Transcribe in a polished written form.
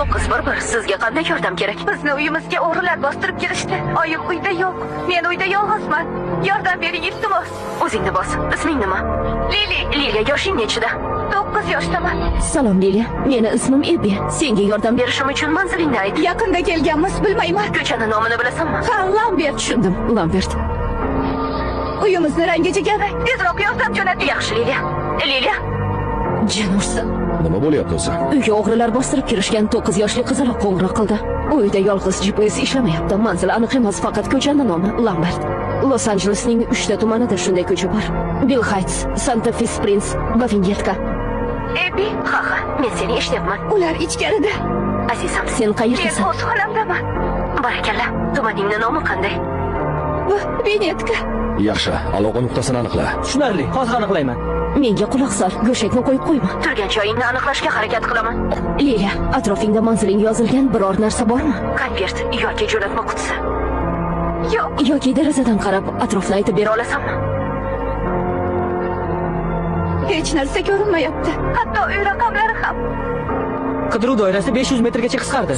911, sizga qanday yordam kerak? Bizni uyimizga o'g'rilar bostirib kirishdi. Oyim uyda yo'q. Men uyda yolg'izman. Yordam bering, iltimos. O'zingni bos. Isming nima? Lili. Liliya, yoshing nechida? 9 yoshdaman. Salom Liliya. Meni ismim Ebbi. Senga yordam berishim uchun manzilingni ayt. Yaqinda kelganmiz, bilmayman. Ko'chani nomini bilasanmi? Ha, Lambert. Tushundim, Lambert. Uyimizni rangi jigarrang. Tezroq yordam jo'nating. Yaxshi, Liliya. Liliya. Jin ursin. Nima bo'lyapti o'zi? Uyga o'g'rilar bostirib kirishgan 9 yoshli qizaloq qo'ng'iroq qildi. Uyda yolg'iz, GPS ishlamayapti. Manzil aniq emas, faqat ko'chani nomi Lambert. Los Anjelesning 3 ta tumanida shunday ko'cha bor. Bill Heights, Santa Fe Springs va Vinyetka. Ebbi, Ha, men seni eshityapman. Ular ichkarida. Azizam, sen Men qayerdasan? o'z xonamdaman. Barakalla. Tumaningni nomi qanday? Bu Vinyetka. Yaxshi, aloqa nuqtasini aniqla. Tushunarli, hozir aniqlayman. Menga quloq sol, go'shakni qo'yib qo'yma. Turgan joyingni aniqlashga harakat qilaman. Liliya, atrofingda manziling yozilgan biror narsa bormi? Konvert yoki jo'natma qutisi. Yo'q. Yoki derazadan qarab atrofni aytib bera olasanmi? Hech narsa ko'rinmayapti. Hatto uy raqamlari ham. Qidiruv doirasi 500 metrgacha qisqardi.